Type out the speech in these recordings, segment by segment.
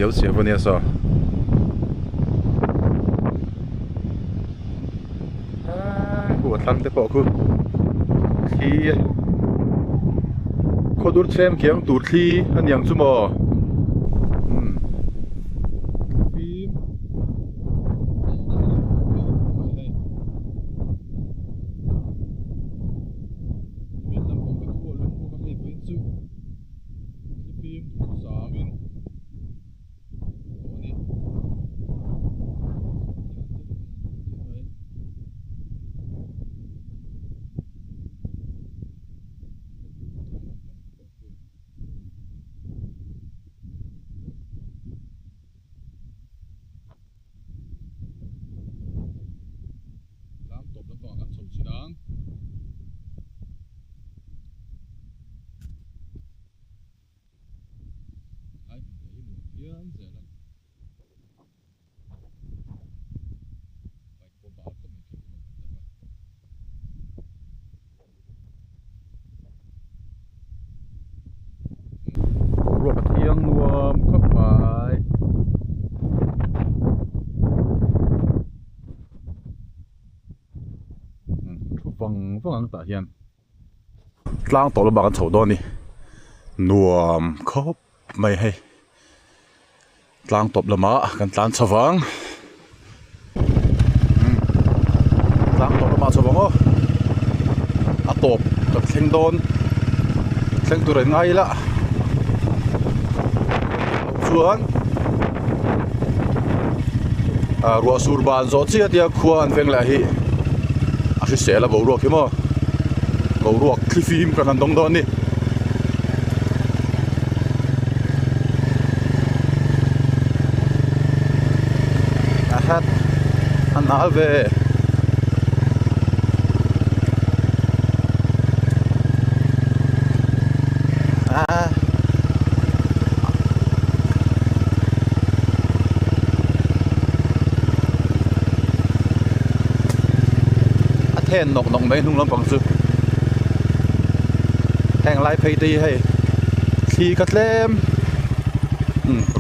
chiau chiau a nia saw. Khu a thlang te pawh khu thli khawdur chhem kiang tur thli a niang chu maw umm fim Tlang tawp lampangah kan chho chin ang. Lai hmun te hi nuam phian zel a. Bike pawh bal khawp mai khelh nuam kan deuh a. Boruak a thiang nuam khawp mai. Thu vang vang ang tah hian. Tlang tawh lamah kan chho dawn a ni nuam khawp mai hei tlang tawp lamah kan tlan chho vang tlang tawp lamah chho vang aw a tawp kan thleng dawn thleng tur an ngai ila chuan ah ruah sur ban zawh chiah tia khua an veng leh hi a hrisel a boruak hi maw boruak thlifim kan han dawng dawn a ni. A hat a nal ve. A then nawk nawk mai hnung lampang chu heng lai phei te hi hei thli ka tlem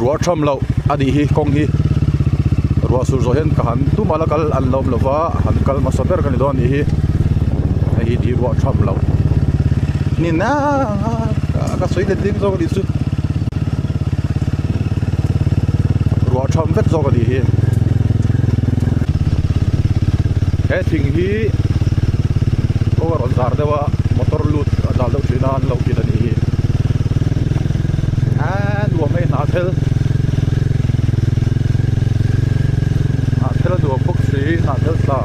ruah tham loh a nih hi kawng hi ruah sur zawh hian ka han tum a la kal an lawm lova han kal hmasa ber ka ni dawn a nih hi hei hi tih ruah tham loh ni na ka sawi let ding zawk a nih chu ruah tham vek zawk a nih hi he thing hi kawng a rawn zar deuh a motor lut a dal deuh thin a an lo kil a nih hi aaa nuam hei hnah thel hnah thel a nuam bawk si hnah thel tla.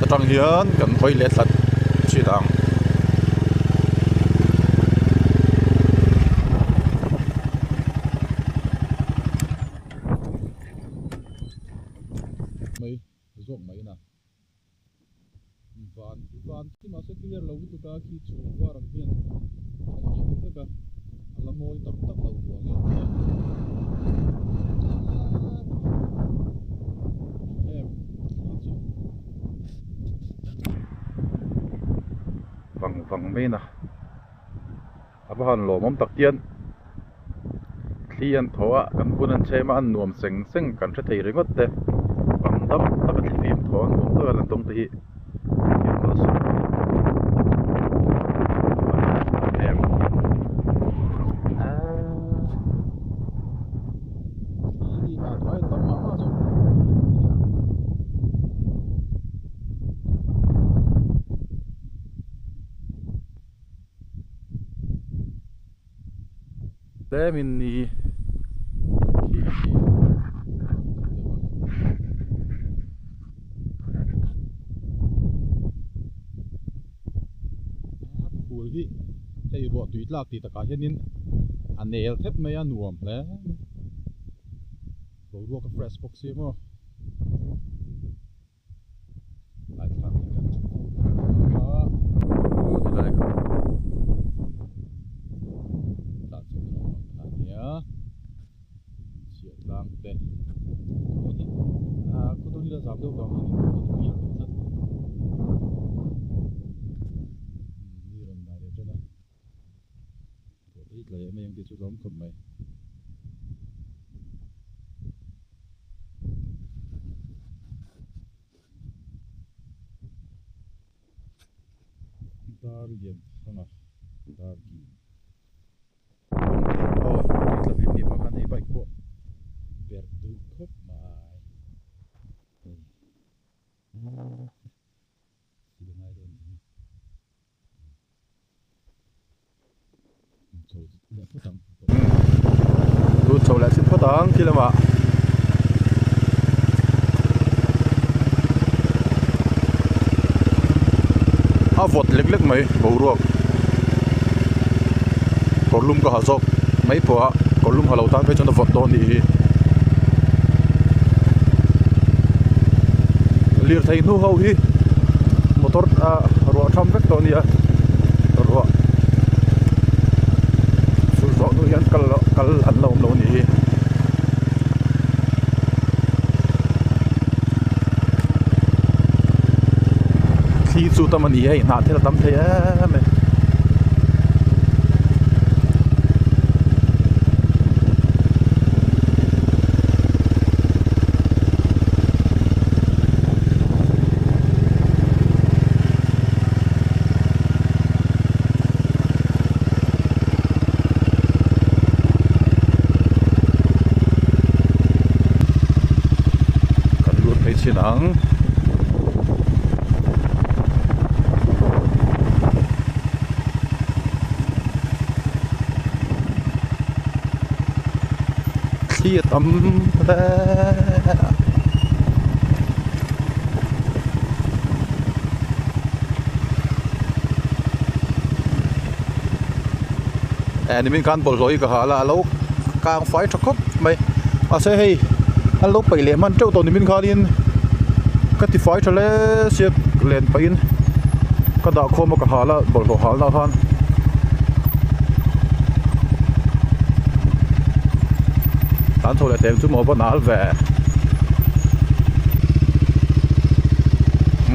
Atang hian kan hawi leh tlat thin ang. Mai zawk mai na van van khi mahse clear lo lutuk a khi chhum var ang hian a hliah deuh vek a a la mawi tak tak lo vangin em thli chu vang vang mai na a va han lawmawm tak hian thli an thaw a kan hun an chhem a an nuam seng seng kan hre thei ringawt te bang dam tak a thlifim thaw a nuam tak a lan tawng te hi thil malsawm em Tlemin ni khi khi hi hei ruah tui tlak tih takah hianin a nel thep mai a nuam hle mai boruak a fresh bawk sia maw. Lai thlalak hi kan chhuk fo a tilai kha tlan chho na lampang kha a nia chhiah tlang te ah khaw dawn ila zam deuh vang hian in clear lo tlat mi rawn dah leh tan a ruah te hi tla leh mai ang tih chu hlawm khawp mai. Dar lian thanga dar ki aw tla hlim ni vang khan hei bike pawh perh duh khawp mai hei thil ngai dawn ni hi. Lut chho leh chhin phawt ang khi lamah a vawt lek lek mai boruak kawr lum ka ha zawk mai pawh a kawr lum ha lo tan phei chuan a vawt dawn anih hi lirthei hnu ho hi motor ah ruah tham vek tawh a ni a ruah chhun zawh hnu hian kal loh kal an la awm lo a nih hi. Thli chu tam a ni hei hnah thil a tam thei em em. Kan lut phei chin ang. Thli a tam hle a. Eh nimin khan bawlhhlawh hi ka hal a a lo kang fai tha khawp mai mahse hei an lo paih leh hman teuh tawh nimin khanin ka ti fai tha hle sia len pahin ka dah khawm a ka hal a bawlhhlawh hal na khan tan chho leh teh ang chu maw va nal ve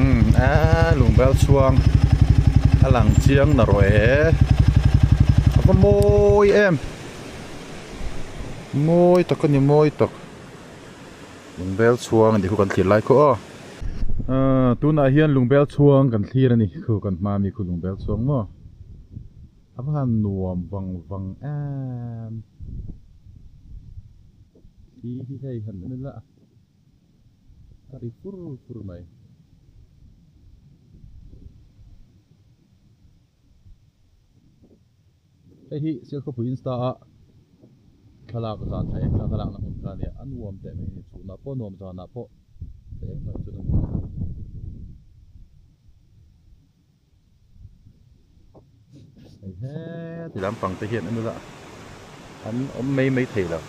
umm eee lungbel chhuang a lang chiang na rawh e a va mawi em mawi tak a ni mawi tak lungbel chhuang a nih khu kan thlir lai khaw aw ahh tunah hian lungbel chhuang kan thlir a ni khu kan hma ami khu lungbel chhuang maw a va han nuam vang vang em thli hi hei han en ila a ri fur fur mai. Hei hi Sialkhawpui Insta a thlalak zan thla eng thla ka lakna hmun kha a nia a nuam teh mai a ni chhunah pawh nuam zanah pawh thla eng hnuai chuan a nuam a ni. Hei heti lampang te hian en ila an awm mai mai thei lo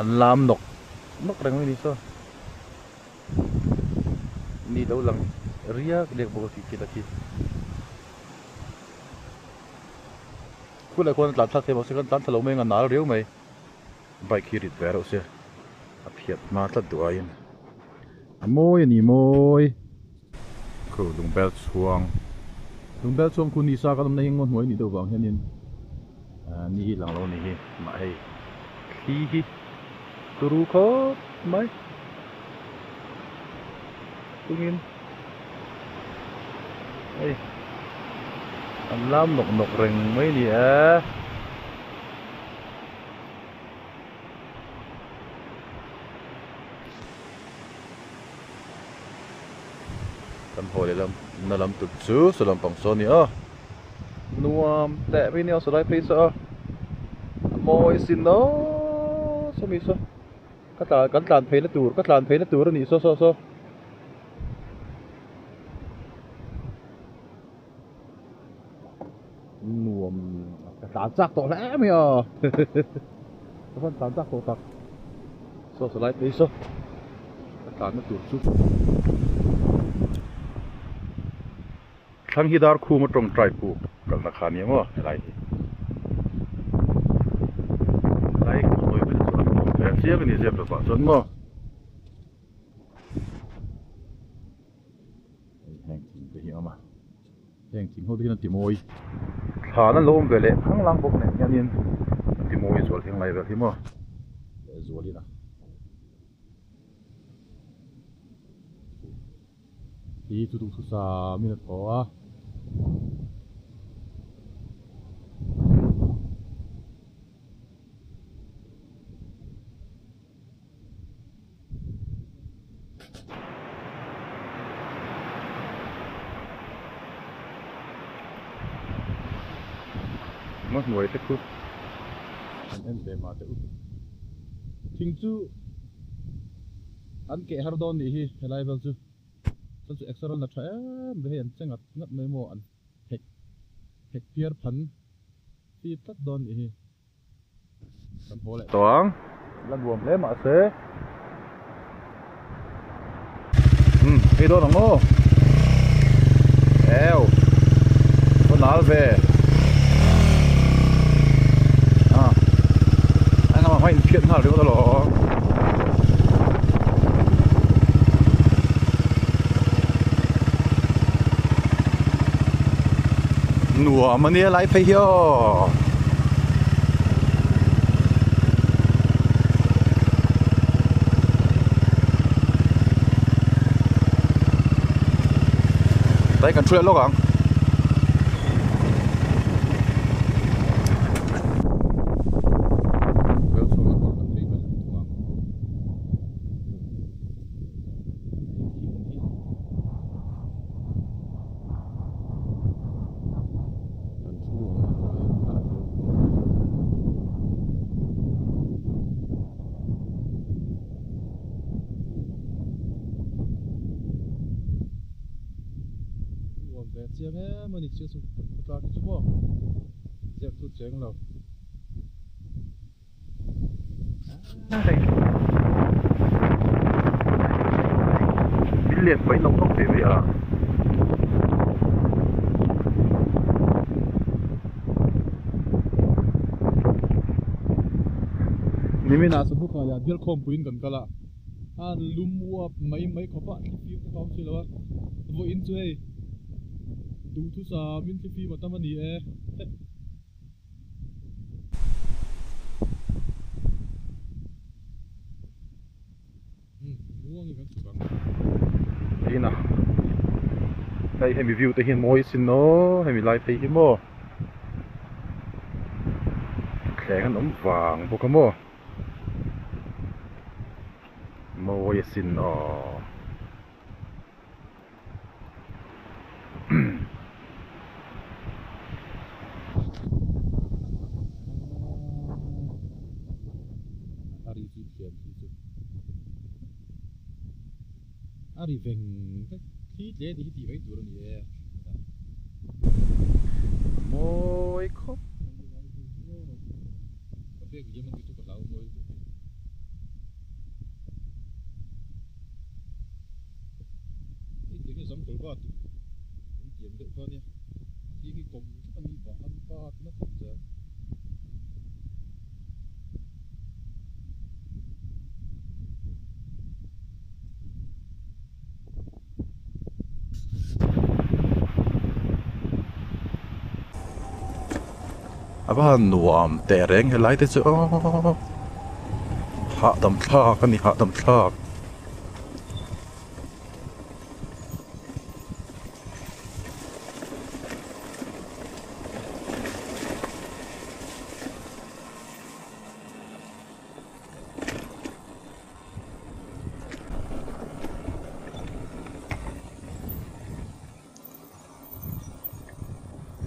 an lam nawk nawk reng mai a ni saw ni lo lang riak riak bawk a tih thil a khi. Khulai khuan a tlan thlak thei mahse khan tlan thla lo mai ang a nal riau mai bike hi rit ve reuh sia a phiat hma tlat duh aiin a mawi a ni mawi khu lungbel chhuang lungbel chhuang khu nisa kan awmna hi ngaw hnuai nih deuh vang hianin ah ni hi lang lo a ni hi mah hei thli hi turu khawp mai tungin. Hei an lam nawk nawk reng mai a ni e. Kan haw leh lam na lam tur chu saw lampang saw a ni a nuam teh mai a nia sawlai phei saw a a mawi sin aw sawmi saw ka tlan kan tlan phei na tur ka tlan phei na tur a nih saw saw saw. tlan chak tawh hle mai a ka van tlan chak tawh tak saw saw lai phei saw ka tlanna tur chu thlang hi dar khum a tawngtai puk kalna kha nia maw helai hi helai kawi vel chu a nuam ve chiang a ni zep lovah chuan maw. Heng thing te hi a awm a heng thing ho te hian an ti mawi thlan an lo awm ve leh khang lang bawk nen hianin an ti mawi zual heng lai vel hi maw leh zualin a. Hi chu duhthusam in a thaw a. Ngaw hnuai te khu an en ve mah teh u. Thing chu an keh har dawn nih hi helai vel chu chuan chu exer an la tha em ve hei an che ngat ngat mai maw an hek hek phiar phan fip tlat dawn nih hi. Kan haw leh tawh ang. La nuam hle mahse. Umm hei dawn ang aw. Ew. Ka nal ve. Ah. Engah mah in phiat nghal ringawt alawm. Nuam ania lai phei hi aw. Đây kan thu leh lawk ang. Uam ve chiang em a ni chiang chu kan khawtlang hi chu maw ziak chu cheng lo. Min let paih nawk nawk teh mai a. Nimin ah Sabuka ah bial khawmpuiin kan kal a, a lum uap mai mai khawp a, thlifim te kha awm si lo a, vawiin chu hei duhthusam in thlifim a tam a ni e. Ina hei hemi view te hi mawi sin aw hemi lai phei hi maw thleng an awm vang bawk a maw mawi asin aw. A ri chu thiam khi chu a ri veng vek thli tle tih hi tih mai tur a ni e mawi khawp ka bag liam an ti chu ka hlau mawi lutuk hi. Hei tiang hi zam kawlh va tih an tiam deuh kha ania a hling hi kawm vek a ni vah an bat na khawp zel. A va han nuam teh reng helai te chu aww hahdam thlak a ni hahdam thlak.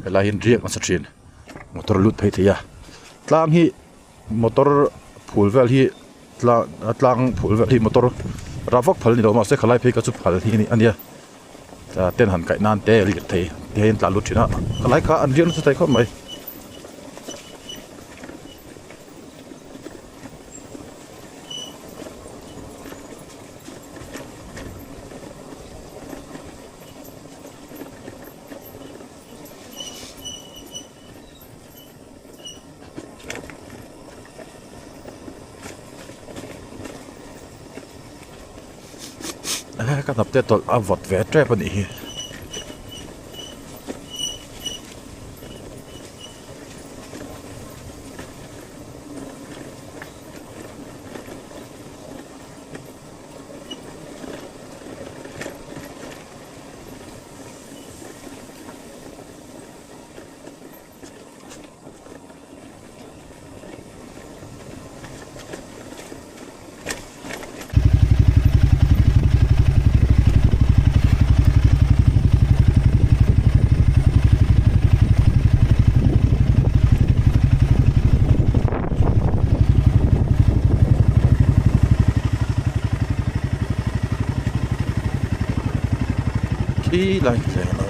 Helai hian riak nasa thin motor lut phei thei a tlang hi motor phul vel hi tlang tlang phul vel hi motor rah vak phal a ni lo mahse khalai phei kha chu phal hi a nia ten han kaih nan te a lirthei te hian tlan lut thin a khalai kha an riak nasa thei khawp mai. Ka hnap te tawlh a vawt ve tep a nih hi. Khi lai tlem a.